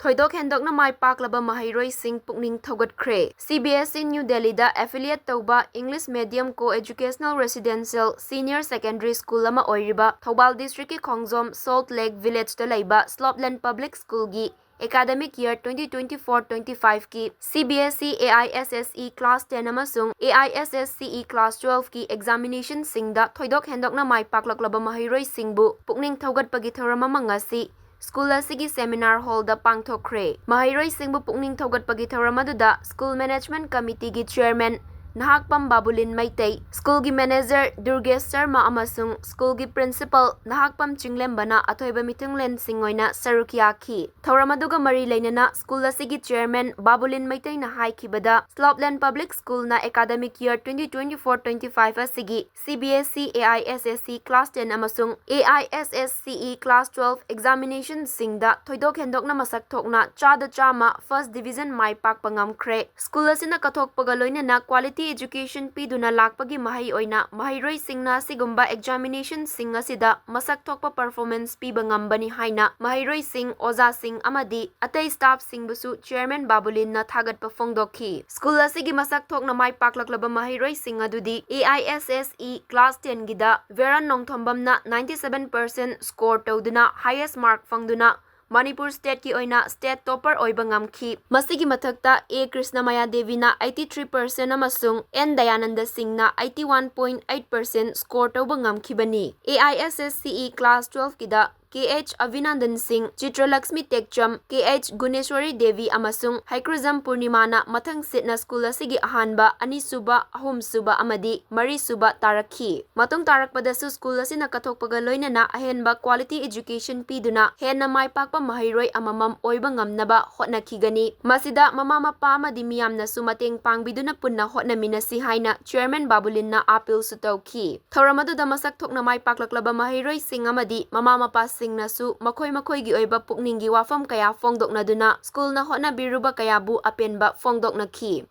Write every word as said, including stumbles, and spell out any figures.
ꯊꯣꯏꯗꯣꯛ ꯍꯦꯟꯗꯣꯛꯅ ꯃꯥꯏ ꯄꯥꯛꯂꯕ ꯃꯍꯩꯔꯣꯏꯁꯤꯡ ꯄꯨꯛꯅꯤꯡ ꯊꯧꯒꯠꯈ꯭ꯔꯦ꯫ C B S E New Delhi-ꯗ affiliate ꯇꯧꯕ English medium co-educational residential senior secondary school ꯑꯃ ꯑꯣꯏꯔꯤꯕ ꯊꯧꯕꯥꯜ district-ꯀꯤ ꯈꯣꯡꯖꯣꯝ Salt Lake Village-ꯇ ꯂꯩꯕ Slopeland Public School-ꯒꯤ academic year twenty twenty-four twenty-five-ꯀꯤ C B S E A I S S E class ten ꯑꯃꯁꯨꯡ A I S S C E class twelve-ꯀꯤ examination-ꯁꯤꯡꯗ ꯊꯣꯏꯗꯣꯛ ꯍꯦꯟꯗꯣꯛꯅ ꯃꯥꯏ ꯄꯥꯛꯂꯛꯂꯕ ꯃꯍꯩꯔꯣꯏꯁꯤꯡꯕꯨ ꯄꯨꯛꯅꯤꯡ ꯊꯧꯒꯠꯄꯒꯤ ꯊꯧꯔꯝ ꯑꯃ ꯉꯁꯤ school ꯑꯁꯤꯒꯤ seminar hall-ꯗ ꯄꯥꯡꯊꯣꯛꯈ꯭ꯔꯦ꯫ ꯃꯍꯩꯔꯣꯏꯁꯤꯡꯕꯨ ꯄꯨꯛꯅꯤꯡ ꯊꯧꯒꯠꯄꯒꯤ ꯊꯧꯔꯝ ꯑꯗꯨꯗ school management committee-ꯒꯤ chairman Nahakpam ꯕꯥꯕꯨꯂꯤꯟ Meitei, school-ꯒꯤ manager ꯗꯨꯔꯒꯦꯁ Sharma ꯑꯃꯁꯨꯡ school-ꯒꯤ principal ꯅꯍꯥꯛꯄꯝ ꯆꯤꯡꯂꯦꯝꯕꯅ ꯑꯊꯣꯏꯕ ꯃꯤꯊꯨꯡꯂꯦꯟꯁꯤꯡ ꯑꯣꯏꯅ ꯁꯔꯨꯛ ꯌꯥꯈꯤ꯫ ꯊꯧꯔꯝ ꯑꯗꯨꯒ ꯃꯔꯤ ꯂꯩꯅꯅ school ꯑꯁꯤꯒꯤ chairman ꯕꯥꯕꯨꯂꯤꯟ ꯃꯩꯇꯩꯅ ꯍꯥꯏꯈꯤꯕꯗ, Slopeland Public School-ꯅ academic year twenty twenty-four twenty-five ꯑꯁꯤꯒꯤ C B S E A I S S E class ten ꯑꯃꯁꯨꯡ A I S S C E class twelve examination-ꯁꯤꯡꯗ ꯊꯣꯏꯗꯣꯛ ꯍꯦꯟꯗꯣꯛꯅ ꯃꯁꯛ ꯊꯣꯛꯅ ꯆꯥꯗ ꯆꯥꯝꯃ first division ꯃꯥꯏ ꯄꯥꯛꯄ ꯉꯝꯈ꯭ꯔꯦ꯫ School ꯑꯁꯤꯅ ꯀꯠꯊꯣꯛꯄꯒ ꯂꯣꯏꯅꯅ quality education ꯄꯤꯗꯨꯅ ꯂꯥꯛꯄꯒꯤ ꯃꯍꯩ ꯑꯣꯏꯅ ꯃꯍꯩꯔꯣꯏꯁꯤꯡꯅ ꯑꯁꯤꯒꯨꯝꯕ examination-ꯁꯤꯡ ꯑꯁꯤꯗ ꯃꯁꯛ ꯊꯣꯛꯄ performance ꯄꯤꯕ ꯉꯝꯕꯅꯤ ꯍꯥꯏꯅ ꯃꯍꯩꯔꯣꯏꯁꯤꯡ, ꯑꯣꯖꯥꯁꯤꯡ ꯑꯃꯗꯤ ꯑꯇꯩ staff-ꯁꯤꯡꯕꯨꯁꯨ chairman ꯕꯥꯕꯨꯂꯤꯟꯅ ꯊꯥꯒꯠꯄ ꯐꯣꯡꯗꯣꯛꯈꯤ꯫ School ꯑꯁꯤꯒꯤ ꯃꯁꯛ ꯊꯣꯛꯅ ꯃꯥꯏ ꯄꯥꯛꯂꯛꯂꯕ ꯃꯍꯩꯔꯣꯏꯁꯤꯡ ꯑꯗꯨꯗꯤ A I S S E class ten-ꯒꯤꯗ ꯚꯦꯔꯟ ꯅꯣꯡꯊꯣꯝꯕꯝꯅ ninety seven percent score ꯇꯧꯗꯨꯅ highest mark ꯐꯪꯗꯨꯅ ꯃꯅꯤꯄꯨꯔ state-ꯀꯤ ꯑꯣꯏꯅ state topper ꯑꯣꯏꯕ ꯉꯝꯈꯤ꯫ ꯃꯁꯤꯒꯤ ꯃꯊꯛꯇ A ꯀ꯭ꯔꯤꯁꯅꯃꯌꯥ ꯗꯦꯕꯤꯅ eighty three percent ꯑꯃꯁꯨꯡ N ꯗꯌꯥꯅꯟꯗ ꯁꯤꯡꯅ eighty one point eight percent score ꯇꯧꯕ ꯉꯝꯈꯤꯕꯅꯤ꯫ A I S S C E class twelve-ꯀꯤꯗ K H ꯑꯚꯤꯅꯟꯗꯟ ꯁꯤꯡ, ꯆꯤꯇ꯭ꯔꯂꯛꯁꯃꯤ ꯇꯦꯛꯆꯝ, K H ꯒꯨꯅꯦꯁ꯭ꯋꯔꯤ ꯗꯦꯕꯤ ꯑꯃꯁꯨꯡ ꯍꯩꯀ꯭ꯔꯨꯖꯝ ꯄꯨꯔꯅꯤꯃꯥꯅ ꯃꯊꯪ ꯁꯤꯠꯅ school ꯑꯁꯤꯒꯤ ꯑꯍꯥꯟꯕ, ꯑꯅꯤꯁꯨꯕ, ꯑꯍꯨꯝꯁꯨꯕ ꯑꯃꯗꯤ ꯃꯔꯤꯁꯨꯕ ꯇꯥꯔꯛꯈꯤ꯫ ꯃꯇꯨꯡ ꯇꯥꯔꯛꯄꯗꯁꯨ school ꯑꯁꯤꯅ ꯀꯠꯊꯣꯛꯄꯒ ꯂꯣꯏꯅꯅ ꯑꯍꯦꯟꯕ quality education ꯄꯤꯗꯨꯅ ꯍꯦꯟꯅ ꯃꯥꯏ ꯄꯥꯛꯄ ꯃꯍꯩꯔꯣꯏ ꯑꯃꯃꯝ ꯑꯣꯏꯕ ꯉꯝꯅꯕ ꯍꯣꯠꯅꯈꯤꯒꯅꯤ꯫ ꯃꯁꯤꯗ ꯃꯃꯥ ꯃꯄꯥ ꯑꯃꯗꯤ ꯃꯤꯌꯥꯝꯅꯁꯨ ꯃꯇꯦꯡ ꯄꯥꯡꯕꯤꯗꯨꯅ ꯄꯨꯟꯅ ꯍꯣꯠꯅꯃꯤꯟꯅꯁꯤ ꯍꯥꯏꯅ chairman ꯕꯥꯕꯨꯂꯤꯟꯅ appeal-ꯁꯨ ꯇꯧꯈꯤ꯫ ꯊꯧꯔꯝ ꯑꯗꯨꯗ ꯃꯁꯛ ꯊꯣꯛꯅ ꯃꯥꯏ ꯄꯥꯛꯂꯛꯂꯕ ꯃꯍꯩꯔꯣꯏꯁꯤꯡ ꯑꯃꯗꯤ ꯃꯃꯥ ꯃꯄꯥꯁꯤꯡꯅꯁꯨ ꯃꯈꯣꯏ ꯃꯈꯣꯏꯒꯤ ꯑꯣꯏꯕ ꯄꯨꯛꯅꯤꯡꯒꯤ ꯋꯥꯐꯝ ꯀꯌꯥ ꯐꯣꯡꯗꯣꯛꯅꯗꯨꯅ school-ꯅ ꯍꯣꯠꯅꯕꯤꯔꯨꯕ ꯀꯌꯥꯕꯨ ꯑꯄꯦꯟꯕ ꯐꯣꯡꯗꯣꯛꯅꯈꯤ꯫